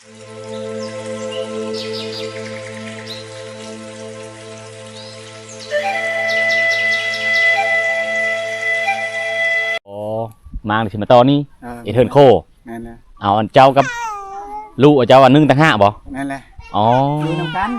ອໍ ມາງຊິມາຕໍ່ນີ້ ເອີ ເຮັດເຮືອນໂຄ. ແມ່ນແລ້ວ. ເອົາ ອັນເຈົ້າກັບລູກເຈົ້າອັນໜຶ່ງຕ່າງຫາກບໍ? ແມ່ນແລ້ວ. ອໍ ຢູ່ນຳກັນ.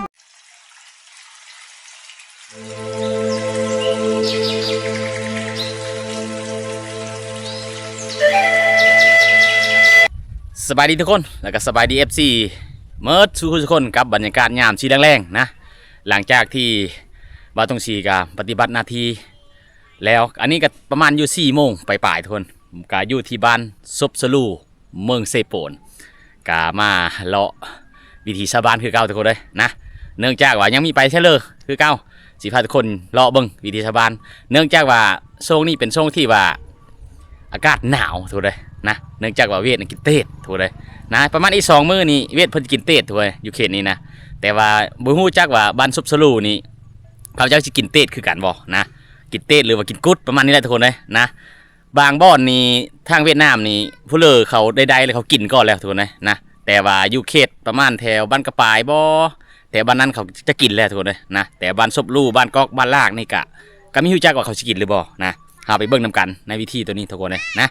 ສະບາຍດີທຸກຄົນ ແລ້ວກໍສະບາຍດີ ເອັຟຊີ ເໝິດສູ່ຜູ້ສູ່ຄົນ ກັບບັນຍາກາດຍາມສີແລງໆນະ. ຫຼັງຈາກທີ່ບ່າວຕົງສີກໍປະຕິບັດໜ້າທີ່ແລ້ວ ອັນນີ້ກໍປະມານຢູ່ສີ່ໂມງປາຍໆ ທຸກຄົນ ກໍຢູ່ທີ່ບ້ານສົບສະລູ ເມືອງເຊໂປນ ກະມາເລາະວິຖີຊາວບ້ານຄືເກົ່າທຸກຄົນເອີຍນະ. ເນື່ອງຈາກວ່າຍັງມີໄປໃສເລີຄືເກົ່າ ຊິພາທຸກຄົນເລາະເບິ່ງວິຖີຊາວບ້ານ. ເນື່ອງຈາກວ່າຊ່ວງນີ້ເປັນຊ່ວງທີ່ວ່າອາກາດໜາວທຸກຄົນເອີຍນະ ເນື່ອງຈາກວ່າເວດນີ້ກິນເຕດທຸກຄົນເອີຍນະ. ປະມານອີກສອງມື້ນີ້ເວດເພິ່ນຈະກິນເຕດທຸກຄົນເອີຍ ຢູ່ເຂດນີ້ນະ. ແຕ່ວ່າບໍ່ຮູ້ຈັກວ່າບ້ານສົບສະລູນີ້ ເຂົາເຈົ້າຊິກິນເຕດຄືກັນບໍ່ນະ ກິນເຕດ ຫຼືວ່າກິນກຸດ ປະມານນີ້ແຫຼະທຸກຄົນເອີຍນະ. ບາງບ່ອນນີ້ທາງຫວຽດນາມນີ້ ຜູ້ເລີເຂົາໄດ້ໆ ແລ້ວເຂົາກິນກ່ອນແລ້ວທຸກຄົນເອີຍນະ. ແຕ່ວ່າຢູ່ເຂດປະມານແຖວບ້ານກະປາຍບໍ ແຖວບ້ານນັ້ນເຂົາຈະກິນແລ້ວທຸກຄົນເອີຍນະ. ແຕ່ບ້ານສົບລູ ບ້ານກອກ ບ້ານລາກນີ້ກະ ກະມີຮູ້ຈັກວ່າເຂົາຊິກິນຫຼືບໍ່ນະ. ເຮົາໄປເບິ່ງນຳກັນໃນວິທີໂຕນີ້ທຸກຄົນເອີຍນະ.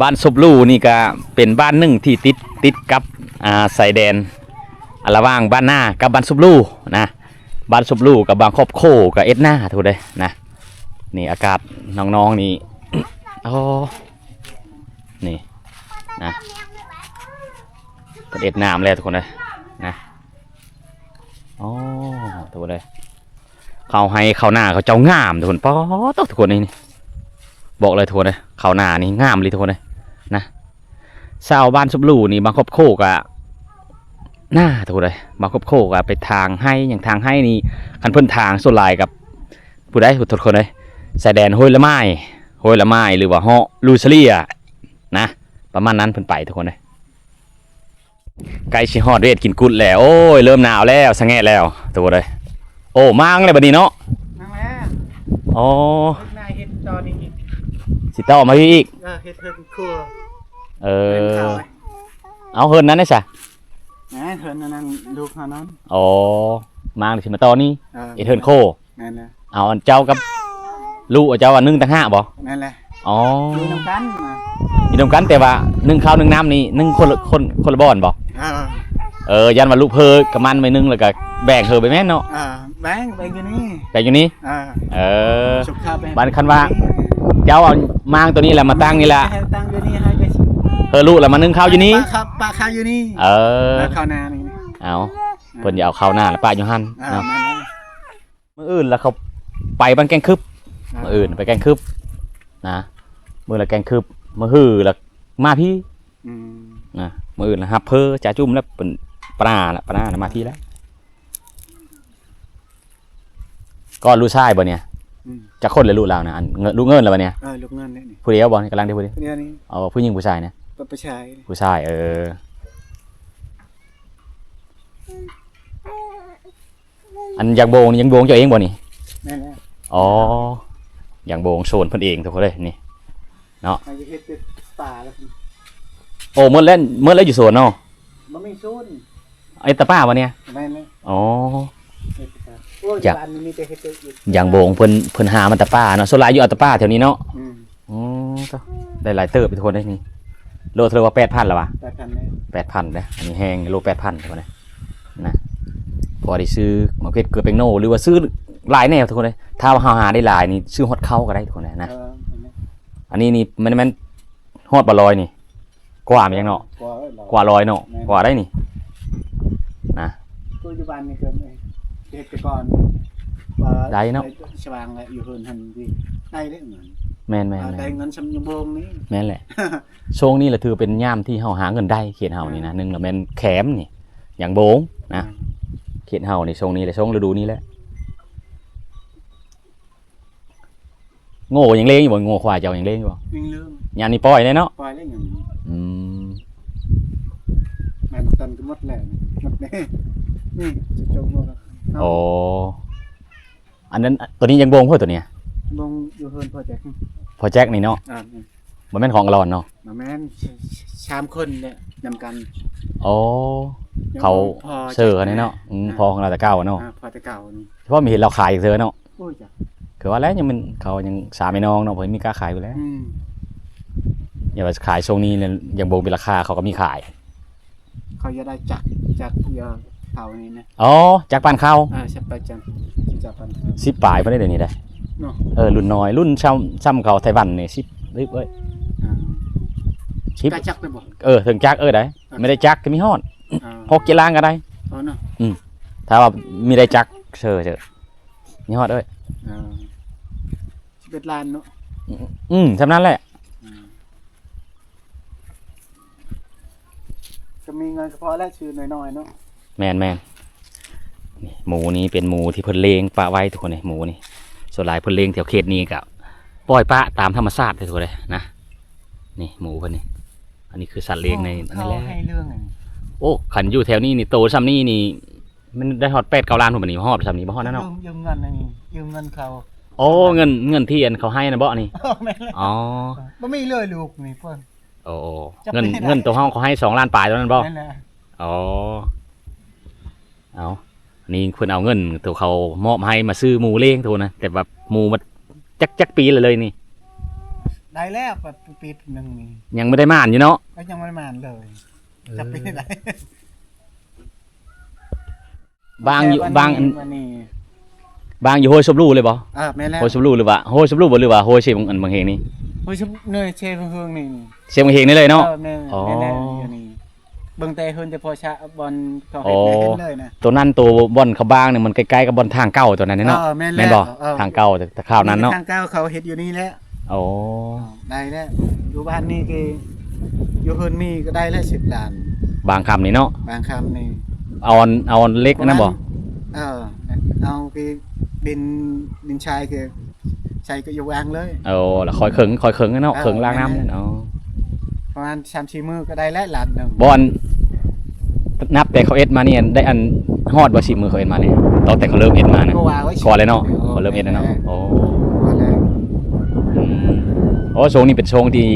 ບ້ານສົບລູນີ້ກະເປັນບ້ານໜຶ່ງທີ່ຕິດ ຕິດກັບ ອ່າ ຊາຍແດນ ອ່າ ລະຫວ່າງບ້ານນາກັບບ້ານສົບລູນະ. ບ້ານສົບລູກັບບ້ານຄອບໂຄກະເຮັດນາທຸກຄົນເອີຍນະ. ນີ້ອາກາດ ນ້ອງໆນີ້ ໂອ້ ນີ້ນະ ເພິ່ນເຮັດນາມາແລ້ວທຸກຄົນເອີຍນະ. ອໍ ທຸກຄົນເອີຍ ເຂົ້າໄຮ່ເຂົ້ານາເຂົາເຈົ້າງາມທຸກຄົນ. ປາດໂທ້ ທຸກຄົນເອີຍ ນີ້ ບອກເລີຍທຸກຄົນເອີຍ ເຂົ້ານານີ້ງາມອີ່ຫຼີທຸກຄົນເອີຍນະ. ຊາວບ້ານສົບລູນີ້ ບາງຄອບຄົວກໍນາທຸກຄົນເອີຍ ບາງຄອບຄົວກໍໄປຖາງໄຮ່ຫຍັງ ຖາງໄຮ່ນີ້ ຄັນເພິ່ນຖາງສ່ວນຫຼາຍກັບຜູ້ໃດ ທຸກຄົນເອີຍ ຊາຍແດນຫ້ວຍລະໝາຍ ຫ້ວຍລະໝາຍ ຫຼືວ່າເຫາະລູຊາເລຍນະ ປະມານນັ້ນເພິ່ນໄປທຸກຄົນເອີຍ. ໃກ້ຊິຮອດເວດກິນກຸດແລ້ວ ໂອ້ຍ ເລີ່ມໜາວແລ້ວ ສະແງະແລ້ວ ໂຕໃດ. ໂອ້ ມາແລ້ວບັດນີ້ເນາະ ມາແລ້ວ. ອໍ ເຮັດນາເຮັດຕໍ່ນີ້ອີກ ຊິຕໍ່ມາພີ້ອີກ. ເອີ ເຮັດເຮືອນຄົວ. ເອີ ເຮືອນເຂົາ ເອົາເຮືອນນັ້ນໄດ້ຊະ ແມ່ນ ເຮືອນອັນນັ້ນລູກເຮົານອນ. ອໍ ມາແລ້ວຊິມາຕໍ່ນີ້ ເອີ ເຮັດເຮືອນໂຄ. ແມ່ນແລ້ວ. ເອົາ ອັນເຈົ້າກັບລູກເຈົ້າອັນໜຶ່ງຕ່າງຫາກບໍ? ແມ່ນແຫຼະ. ອໍ ຢູ່ນຳກັນ ຢູ່ນຳກັນ ແຕ່ວ່າໜຶ່ງເຂົ້າໜຶ່ງນ້ຳນີ້ ໜຶ່ງຄົນລະ ຄົນ ຄົນລະບ່ອນບໍ? ເອີ ເອີ ຢ້ານວ່າລູກເຜີກະໝັ້ນໄວ້ໜຶ່ງ ແລ້ວກະແບ່ງເຮີໄປແມ່ນເນາະ. ເອີ ແບ່ງ ແບ່ງຢູ່ນີ້ ແບ່ງຢູ່ນີ້. ເອີ ເອີ ບາດຄັນວ່າເຈົ້າເອົາມາງໂຕນີ້ແຫຼະມາຕັ້ງນີ້ແຫຼະ ຕັ້ງຢູ່ນີ້ ໃຫ້ໄປເຮີລູກແລ້ວມາໜຶ່ງເຂົ້າຢູ່ນີ້ ປະເຂົ້າຢູ່ນີ້. ເອີ ເຂົ້ານານີ້ ເອົາ ເພິ່ນຈະເອົາເຂົ້ານາແລ້ວປະຢູ່ຫັ້ນເນາະ. ມື້ອື່ນລະເຂົາໄປບ້ານແກ້ງຄຶບ ມື້ອື່ນໄປແກ້ງຄຶບນະ ມື້ລະແກ້ງຄຶບ ມື້ຮືລະມາພີ້ ອືມ ນະ ມື້ອື່ນລະຮັບເພີຈາຈຸ້ມລະເປັນປານາລະ ປານາລະມາພີ້ລະ. ກໍລູກຊາຍບໍ່ນີ້ ອືມ ຈັກຄົນລະລູກລາວນະ ອັນ ເງິນ ລູກເງິນລະບັດນີ້ ເອີ ລູກເງິນນີ້ ຜູ້ດຽວບໍ່ນີ້ ກຳລັງໄດ້ຜູ້ດຽວ ຜູ້ດຽວນີ້. ອໍ ຜູ້ຍິງຜູ້ຊາຍນະ? ຜູ້ຊາຍ ຜູ້ຊາຍ ເອີ. ອັນຢາງໂບງນີ້ ຢາງໂບງເຈົ້າເອງບໍ່ນີ້? ແມ່ນແລ້ວ. ອໍ ຢາງໂບງສວນເພິ່ນເອງທຸກຄົນເອີຍນີ້ເນາະ ເຮັດແຕ່ປ່າແລ້ວ. ໂອ້ ໝົດແລ້ວ ໝົດແລ້ວຢູ່ສວນເນາະ ບໍ່ມີສວນ ເຮັດແຕ່ປ່າບໍ່ນີ້? ແມ່ນແລ້ວ. ອໍ ເຮັດແຕ່ປ່າ ໂອ້ຍ ຢາງ ບ້ານນີ້ມີແຕ່ເຮັດແຕ່ ຢາງໂບງເພິ່ນ ເພິ່ນຫາມາແຕ່ປ່າເນາະ ສ່ວນຫຼາຍຢູ່ອັດຕະປາແຖວນີ້ເນາະ. ອືມ ໂອ້ ໄດ້ຫຼາຍເຕີບທຸກຄົນເດ້ນີ້ ໂລເທົ່າໃດວ່າ ແປດພັນແລ້ວຫວາ? ແປດພັນແລ້ວ ແປດພັນເດ້. ອັນນີ້ແຮງ ໂລແປດພັນທຸກຄົນເດ້ນະ ພໍໄດ້ຊື້ໝາກເຜັດເກືອແປ້ງໂນ ຫຼືວ່າຊື້ຫຼາຍແນວທຸກຄົນເດ້. ຖ້າວ່າເຮົາຫາໄດ້ຫຼາຍນີ້ ຊື້ຮອດເຂົ້າກໍໄດ້ທຸກຄົນເດ້ນະ. ເອີ ອັນນີ້ນີ້ແມ່ນ ແມ່ນຮອດບໍ່ ຮ້ອຍນີ້ ກວ່າແມ່ນຫຍັງເນາະ ກວ່າ ກວ່າຮ້ອຍເນາະ ແມ່ນ ກວ່າໄດ້ນີ້ນະ. ປັດຈຸບັນນີ້ກໍເຮັດແຕ່ກ່ອນ ໄດ້ເນາະ ສະຫວ່າງແລ້ວຢູ່ເຮືອນຫັ້ນດີ ໄດ້ເດ້ເງິນ. ແມ່ນໆໆ ໄດ້ເງິນສ່ຳຍາງໂບງນີ້. ແມ່ນແຫຼະ ຊ່ວງນີ້ລະຖືເປັນຍາມທີ່ເຮົາຫາເງິນໄດ້ ເຂດເຮົານີ້ນະ. ເອີ ໜຶ່ງລະແມ່ນແຄມນີ້ ຍາງໂບງນະ ເອີ ເຂດເຮົານີ້ ຊ່ວງນີ້ແຫຼະ ຊ່ວງລະດູນີ້ແຫຼະ. ງົວຍັງລ້ຽງຢູ່ບໍ່? ງົວຄວາຍເຈົ້າຍັງລ້ຽງຢູ່ບໍ່? ຍັງລ້ຽງ ຍາມນີ້ປ່ອຍແລ້ວເນາະ? ປ່ອຍແລ້ວ. ອືມ ແມ່ນ ໝົດແລ້ວ ໝົດແລ້ວ ນີ້ ສິບສອງໂມງແລ້ວ. ອໍ ອັນນັ້ນ ໂຕນີ້ຍັງໂບງບໍ່ ໂຕນີ້? ໂບງຢູ່ເຮືອນພໍ່ແຈັກ ພໍ່ແຈັກນີ້ເນາະ. ອ່າ ບໍ່ແມ່ນຂອງອາລອນເນາະ? ບໍ່ແມ່ນ ສາມຄົນແຫຼະນຳກັນ. ອໍ ອໍ ເຂົາເຊີເຂົານີ້ເນາະ. ອືມ ພໍ່ຂອງລາວແຕ່ເກົ່າເນາະ. ອາ ພໍ່ແຕ່ເກົ່ານີ້ ເພາະມີເຫັນລາວຂາຍເທື່ອເນາະ. ໂອ້ຍ ຈ້ະ ຄືວ່າແຫຼະ ຍັງແມ່ນເຂົາຍັງສາມພີ່ນ້ອງເນາະ ເພິ່ນມີກາຂາຍຢູ່ແລ້ວ. ອືມ ຢ່າວ່າຂາຍຊ່ວງນີ້ ຍັງບໍ່ມີລາຄາ ເຂົາກໍມີຂາຍ. ເຂົາຢາກໄດ້ຈັກ ຈັກຢາເຂົານີ້ນະ. ອໍ ຈັກປັ່ນເຂົ້າ. ເອີ ຈັກປັ່ນ ຈັກ ຈັກປັ່ນເຂົ້າ ສິບປາຍພຸ້ນເດ້ ດຽວນີ້ໄດ໋ເນາະ. ເອີ ລຸ້ນນ້ອຍ ລຸ້ນຊ່ຳ ຊ່ຳເຂົາໄຕ້ຫວັນນີ້ ສິບ ເອີຍ ອ່າ ສິບ ກະຈັກໄດ້ບໍ່? ເອີ ເຖິງຈັກ ເອີ ໄດ້ ເອີ ແມ່ນໄດ້ຈັກກໍມີຮອດ. ອ່າ ຫົກເຈັດລ້ານກໍໄດ້. ອໍເນາະ. ອືມ ຖ້າວ່າມີໄດ້ຈັກເຊີ ເຊີ ມີຮອດເອີຍ. ອ່າ ສິບເອັດລ້ານເນາະ. ອືມ ອືມ ຊ່ຳນັ້ນແຫຼະ. ອ່າ ກໍມີເງິນສະເພາະແຫຼະ ຊື້ນ້ອຍໆເນາະ. ແມ່ນໆ ນີ້ ໝູນີ້ເປັນໝູທີ່ເພິ່ນລ້ຽງປະໄວ້ທຸກຄົນເອີຍ. ໝູນີ້ສ່ວນຫຼາຍເພິ່ນລ້ຽງແຖວເຂດນີ້ກໍປ່ອຍປະຕາມທຳມະຊາດເລີຍທຸກຄົນເອີຍນະ. ນີ້ໝູເພິ່ນນີ້ ອັນນີ້ຄືສັດລ້ຽງໃນອັນນີ້ແຫຼະ. ໃຫ້ເລື່ອງອັນນີ້ ໂອ້ ຄັນຢູ່ແຖວນີ້ນີ້ ໂຕຊ່ຳນີ້ນີ້ ມັນໄດ້ຮອດແປດເກົ້າລ້ານພຸ້ນ. ບັດນີ້ຮອດຊ່ຳນີ້ບໍ່ຮອດແລ້ວເນາະ. ຢືມ ຢືມເງິນອັນນີ້ ຢືມເງິນເຂົາ. ໂອ້ ເງິນ ເງິນທີ່ອັນເຂົາໃຫ້ນະບໍນີ້? ອໍ ແມ່ນແລ້ວ. ອໍ ບໍ່ມີເລີຍລູກນີ້ເພິ່ນ. ໂອ້ ເງິນ ເງິນໂຕເຮົາເຂົາໃຫ້ສອງລ້ານປາຍຕອນນັ້ນບໍ? ແມ່ນແລ້ວ. ອໍ ເອົາ ນີ້ເພິ່ນເອົາເງິນໂຕເຂົາມອບໃຫ້ມາຊື້ໝູລ້ຽງໂຕນະ. ແຕ່ວ່າໝູມັນຈັກ ຈັກປີແລ້ວເລີຍນີ້? ໄດ້ແລ້ວ ປີ ປີໜຶ່ງນີ້. ຍັງບໍ່ໄດ້ໝານຢູ່ເນາະ? ກໍຍັງບໍ່ໄດ້ໝານເລີຍ. ເອີ ຈັກປີໄດ້. ບາງຢູ່ ແຕ່ວ່າ ບາງອັນ ນີ້ ບາງຢູ່ໂຮຍສົບຫຼູເລີຍບໍ່? ເອີ ແມ່ນແລ້ວ. ໂຮຍສົບຫຼູ ຫຼືວ່າໂຮຍສົບຫຼູບໍ່ ຫຼືວ່າໂຮຍເຊບັງ ອັນບັງເຮງນີ້? ໂຮຍສົບ ເນີຍ ເຊບັງເຮງນີ້ ເຊບັງເຮງນີ້ເລີຍເນາະ? ເອີ ແມ່ນ. ອໍ ແມ່ນແລ້ວ ຢູ່ນີ້ ເບິ່ງແຕ່ເຮືອນແຕ່ພໍຊະ ບ່ອນເຂົາເຮັດ ອໍ ເຫັນເລີຍນະ. ໂຕນັ້ນ ໂຕບ່ອນເຂົາບາງນີ້ ມັນໃກ້ໆກັບບ່ອນທາງເກົ່າໂຕນັ້ນເນາະ. ເອີ ແມ່ນແລ້ວ. ແມ່ນບໍ່? ເອີ ທາງເກົ່າ ແຕ່ຄາວນັ້ນເນາະ ທາງເກົ່າເຂົາເຮັດຢູ່ນີ້ແຫຼະ. ໂອ້ ໄດ້ແລ້ວ ຢູ່ບ້ານນີ້ຄືຢູ່ເຮືອນມີກໍໄດ້ແລ້ວ ສິບລ້ານ. ບາງຄຳນີ້ເນາະ? ບາງຄຳນີ້ ເອົາອັນ ເອົາອັນເຫຼັກອັນນັ້ນບໍ່? ເອີ ເອົາຄືດິນ ດິນຊາຍຄືໃສ່ກໍຢູ່ວາງເລີຍ. ໂອ້ ແລ້ວຄ່ອຍເຄິ່ງ ຄ່ອຍເຄິ່ງເນາະ. ເອີ ເຄິ່ງລ້າງນ້ຳ. ແມ່ນແລ້ວ. ອໍ ປະມານສາມສີ່ມື້ກໍໄດ້ແລ້ວລ້ານໜຶ່ງ. ບໍ່ ອັນ ນັບແຕ່ເຂົາເຮັດມານີ້ ໄດ້ອັນຮອດບໍ່ ສິບມື້ເຂົາເຮັດມານີ້? ຕັ້ງແຕ່ເຂົາເລີ່ມເຮັດມານະ? ກໍວ່າໄວ້ ກໍແລ້ວເນາະ. ເອີ ເຂົາເລີ່ມເຮັດແລ້ວເນາະ. ແມ່ນແລ້ວ. ອໍ ກໍວ່າແລ້ວ. ອືມ ໂອ້ ຊ່ວງນີ້ເປັນຊ່ວງທີ່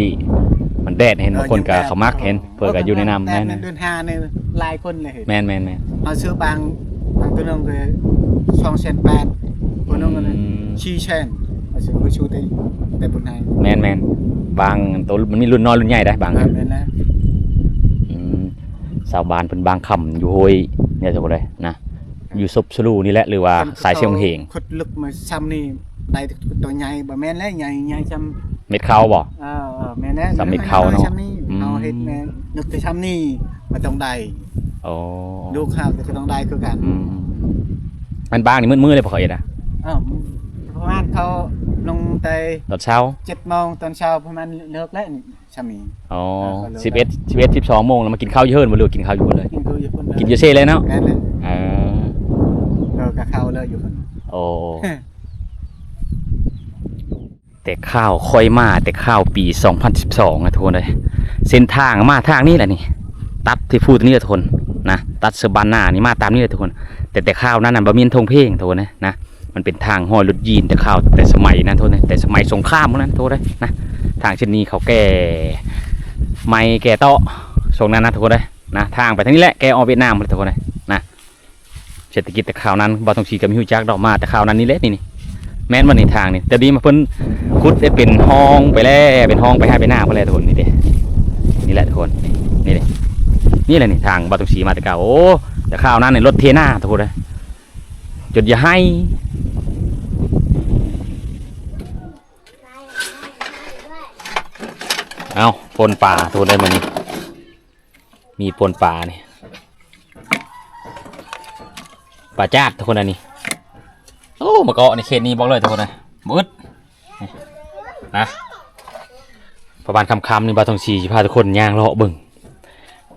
ມັນແດດ ເຫັນ ເອີ ບາງຄົນກໍເຂົ້າມັກ ເຫັນເພິ່ນກໍຢູ່ໃນນ້ຳ. ແມ່ນ ເດືອນຫ້ານີ້ຫຼາຍຄົນເລີຍ. ແມ່ນໆໆ ເຮົາຊື້ບາງ ບາງໂຕໜຶ່ງກໍສອງແສນແປດ ໂຕໜຶ່ງກໍ ອືມ ສີ່ແສນ ເຮົາຊື້ ເຮົາຊື້ແຕ່ ແຕ່ບຸນໄຮ. ແມ່ນໆ ບາງໂຕມັນມີລຸ້ນນ້ອຍລຸ້ນໃຫຍ່ໄດ໋ບາງ. ເອີ ແມ່ນແລ້ວ. ອືມ ຊາວບ້ານເພິ່ນບາງຄຳຢູ່ຫ້ວຍນີ້ທຸກຄົນເອີຍນະ. ຢູ່ສົບສະຫຼູນີ້ແຫຼະ ຫຼືວ່າສາຍເຊບັງເຮງ? ຂຸດເລິກມາຊ່ຳນີ້ ໄດ້ໂຕໃຫຍ່ ບໍ່ແມ່ນແລ້ວ ໃຫຍ່ ໃຫຍ່ຊ່ຳເມັດເຂົ້າບໍ່? ເອີ ເອີ ແມ່ນແລ້ວ ຊ່ຳເມັດເຂົ້າເນາະ. ຊ່ຳນີ້ ອືມ ເຮົາເຮັດແມ່ນນຶກແຕ່ຊ່ຳນີ້ ມັນຕ້ອງໄດ້. ໂອ້ ລູກເຮົາກໍຕ້ອງໄດ້ຄືກັນ. ອືມ ອັນບາງນີ້ມືດໆເລີຍບໍ່ເຂົາເຮັດນະ? ເອີ ປະມານເຂົາລົງແຕ່ຕອນເຊົ້າ ເຈັດໂມງຕອນເຊົ້າ ປະມານເລີກແລ້ວ ຊ່ຳນີ້. ອໍ ເອີ ກໍເລີກ ສິບເອັດ ສິບເອັດ ສິບສອງໂມງ ແລ້ວມາກິນເຂົ້າຢູ່ເຮືອນບໍ່ ຫຼືກິນເຂົ້າຢູ່ພຸ້ນເລີຍ? ກິນເຂົ້າຢູ່ພຸ້ນເລີຍ. ກິນຢູ່ເຊເລີຍເນາະ? ແມ່ນເລີຍ. ເອີ ກໍເຂົ້າເລີຍຢູ່ພຸ້ນ. ໂອ້ ແຕ່ຄາວຂ້ອຍມາ ແຕ່ຄາວປີສອງພັນສິບສອງນະທຸກຄົນເອີຍ ເສັ້ນທາງມາທາງນີ້ແຫຼະນີ້ ຕັດທີ່ພູຕົວນີ້ແຫຼະທຸກຄົນນະ ຕັດເສືອບ້ານນານີ້ມາຕາມນີ້ແຫຼະທຸກຄົນ. ແຕ່ ແຕ່ຄາວນັ້ນນະ ບໍ່ມີທົ່ງເພງທຸກຄົນເອີຍນະ. ມັນເປັນທາງຮອຍລົດຢີນແຕ່ຄາວ ແຕ່ສະໄໝນັ້ນໂທດເດີ ແຕ່ສະໄໝສົງຄາມພຸ້ນນັ້ນໂທດເດີນະ. ທາງເສັ້ນນີ້ເຂົາແກ່ໃໝ່ແກ່ເຕາະຊ່ວງນັ້ນນະໂທດເດີນະ. ທາງໄປທາງນີ້ແຫຼະ ແກ່ອອກຫວຽດນາມພຸ້ນໂທດເດີນະ. ເສດຖະກິດແຕ່ຄາວນັ້ນ ບ່າວທອງສີກໍບໍ່ຮູ້ຈັກດອກ ມາແຕ່ຄາວນັ້ນນີ້ແຫຼະ ນີ້ ນີ້ ແມ່ນບໍ່ນີ້ທາງນີ້? ແຕ່ນີ້ມາເພິ່ນຂຸດເຮັດເປັນຮ່ອງໄປແລ້ວ ເປັນຮ່ອງໄປໄຮ່ໄປນາພຸ້ນແຫຼະທຸກຄົນ. ນີ້ເດ້ ນີ້ແຫຼະທຸກຄົນ ນີ້ເດ້ ນີ້ແຫຼະນີ້ທາງບ່າວທອງສີມາແຕ່ເກົ່າ. ໂອ້ ແຕ່ຄາວນັ້ນນີ້ລົດເທນາທຸກຄົນເອີຍ ຈົນຢາກໄຫ້. ເອົ້າ ປົ່ນປາທຸກຄົນເອີຍ ມື້ນີ້ມີປົ່ນປານີ້ ປາຈາດທຸກຄົນ. ອັນນີ້ ໂອ້ ມາເກາະໃນເຂດນີ້ບອກເລີຍທຸກຄົນເອີຍ ບໍ່ອຶດນະ. ປະມານຄ່ຳໆນີ້ ບ່າວທອງສີຊິພາທຸກຄົນຍ່າງເລາະເບິ່ງ.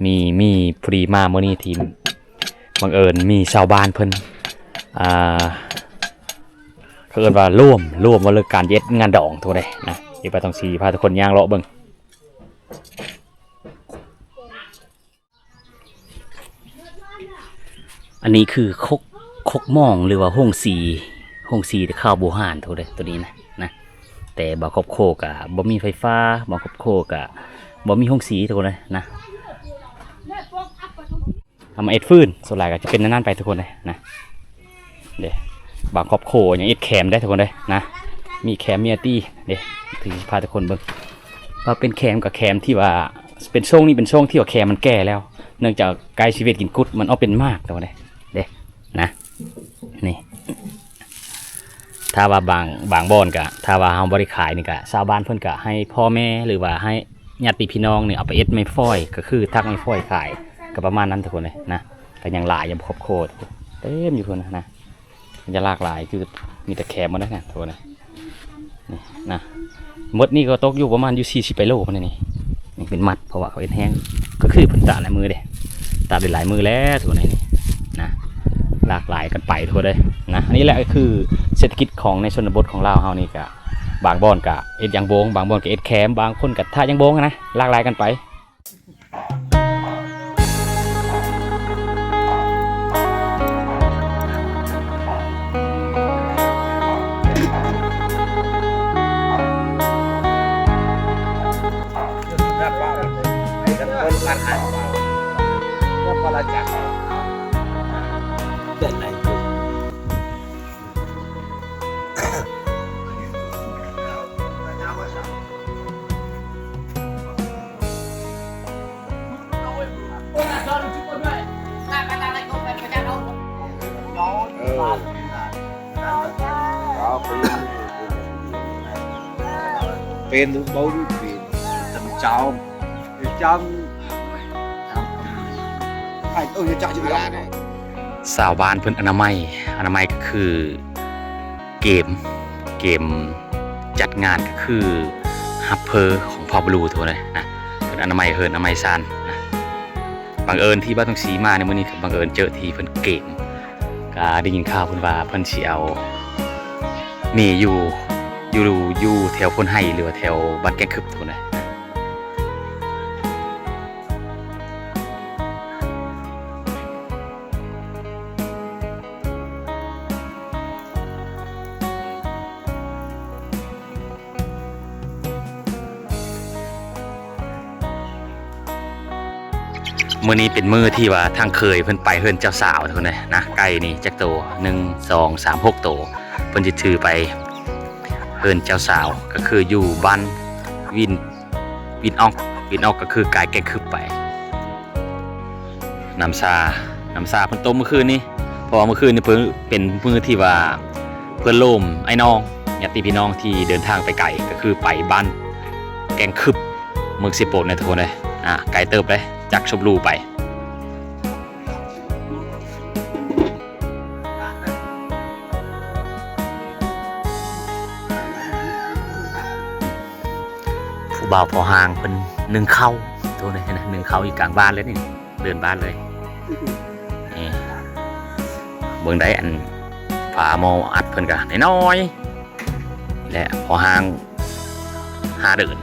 ມີ ມີພໍດີມາມື້ນີ້ທີ່ບັງເອີນມີຊາວບ້ານເພິ່ນ ອ່າ ເຂົາເອີ້ນວ່າລວມ ລວມວ່າເລີກການເຮັດງານດອງທຸກຄົນເອີຍນະ. ທີ່ບ່າວທອງສີພາທຸກຄົນຍ່າງເລາະເບິ່ງ. ອັນນີ້ຄືຄົກ ຄົກໝອງ ຫຼືວ່າໂຮງສີ ໂຮງສີແຕ່ຄາວບູຮານໂຕໃດ ໂຕນີ້ນະ ນະ. ແຕ່ບາງຄອບຄົວກະບໍ່ມີໄຟຟ້າ ບາງຄອບຄົວກະບໍ່ມີໂຮງສີໂຕໃດນະ. ເອົາມາເຮັດຟືນ ສ່ວນຫຼາຍກໍຈະເປັນແນວນັ້ນໄປທຸກຄົນເດ້ນະ. ເດ້ ບາງຄອບຄົວຍັງເຮັດແຄມໄດ້ທຸກຄົນເດ້ນະ ມີແຄມມີອາຕີເດ້ ຖືຊິພາທຸກຄົນເບິ່ງ ວ່າເປັນແຄມກໍແຄມທີ່ວ່າ ເປັນຊ່ວງນີ້ເປັນຊ່ວງທີ່ວ່າແຄມມັນແກ່ແລ້ວ ເນື່ອງຈາກໃກ້ຊີວິດກິນກຸດ ມັນອອກເປັນໝາກທຸກຄົນເດ້ ເດ້ນະ ນີ້ ຖ້າວ່າບາງ ບາງບ່ອນກະ ຖ້າວ່າເຮົາບໍ່ໄດ້ຂາຍນີ້ກະ ຊາວບ້ານເພິ່ນກະໃຫ້ພໍ່ແມ່ ຫຼືວ່າໃຫ້ຍາດຕິພີ່ນ້ອງນີ້ເອົາໄປເຮັດໄມ້ຟອຍ ກໍຄືຖັກໄມ້ຟອຍຂາຍ ກໍປະມານນັ້ນທຸກຄົນເດ້ນະ. ກໍຍັງຫຼາຍ ຍັງບໍ່ຄອບຄົວ ເຕັມຢູ່ພຸ້ນນະ ມັນຈະຫຼາກຫຼາຍ ຄືມີແຕ່ແຄມໝົດນະທຸກຄົນນະ. ນີ້ນະ ໝົດນີ້ກໍຕົກຢູ່ປະມານຢູ່ສີ່ສິບກວ່າໂລພຸ້ນນີ້ ຍັງເປັນມັດ ເພາະວ່າເຂົາເຮັດແຫ້ງ ກໍຄືເພິ່ນຕາກຫຼາຍມື້ເດ້ ຕາກໄດ້ຫຼາຍມື້ແລ້ວທຸກຄົນນີ້ນະ ຫຼາກຫຼາຍກັນໄປທຸກຄົນເອີຍນະ. ອັນນີ້ແຫຼະກໍຄືເສດຖະກິດຂອງໃນຊົນນະບົດຂອງລາວເຮົານີ້ ກະບາງບ່ອນກະເຮັດຢາງໂບງ ບາງບ່ອນກະເຮັດແຄມ ບາງຄົນກະຖາກຢາງໂບງນະ ຫຼາກຫຼາຍກັນໄປ. ເປັນເວົ້າເປັນຈຳ ຈຳ ຈຳ ໃຫ້ເອີ້ນຈຳ ຊາວບ້ານເພິ່ນອະນາໄມ ອະນາໄມກໍຄື ເກມ ເກມຈັດງານກໍຄືຮັບເພີຂອງເຜົ່າບະລູທຸກຄົນເອີຍນະ ເພິ່ນອະນາໄມເຮືອນອະນາໄມຊານນະ. ບັງເອີນທີ່ບ້ານທົ່ງສີມາໃນມື້ນີ້ກໍບັງເອີນເຈີທີ່ເພິ່ນເກມ ກໍໄດ້ຍິນຂ່າວເພິ່ນວ່າເພິ່ນຊິເອົາ ມີຢູ່ ຢູ່ ຢູ່ແຖວໂພນໄຮ ຫຼືວ່າແຖວບ້ານແກ້ງຄຶບພຸ້ນນະ. ມື້ນີ້ເປັນມື້ທີ່ວ່າທາງເຂີຍເພິ່ນໄປເຮືອນເຈົ້າສາວພຸ້ນນະ ໄກ່ນີ້ຈັກໂຕ ໜຶ່ງ ສອງ ສາມ ຫົກໂຕ ເພິ່ນຊິຖືໄປເຮືອນເຈົ້າສາວ ກໍຄືຢູ່ບ້ານວິນ ວິນອອກ ວິນອອກກໍຄືກາຍແກ້ງຄຶບໄປ. ນ້ຳຊາ ນ້ຳຊາເພິ່ນຕົ້ມມື້ຄືນນີ້ ເພາະວ່າມື້ຄືນນີ້ເພິ່ນເປັນມື້ທີ່ວ່າເພື່ອນໂລມອ້າຍນ້ອງ ຍາດຕິພີ່ນ້ອງທີ່ເດີນທາງໄປໄກ ກໍຄືໄປບ້ານແກ້ງຄຶບ ເມືອງເຊໂປນນະທຸກຄົນເອີຍ ອ່າ ໄກເຕີບເດ້ ຈັກຊົບຫຼູໄປ. ຜູ້ບ່າວພໍຮ່າງເພິ່ນໜຶ້ງເຂົ້າ ໂຕນີ້ນະ ໜຶ້ງເຂົ້າຢູ່ກາງບ້ານເລີຍນີ້ ເດີ່ນບ້ານເລີຍ. ນີ້ ເບິ່ງໄດ້ ອັນຝາໝໍ້ອັດເພິ່ນກະນ້ອຍໆ ແລະ ພໍຮ່າງຫ້າເດີ່ນ.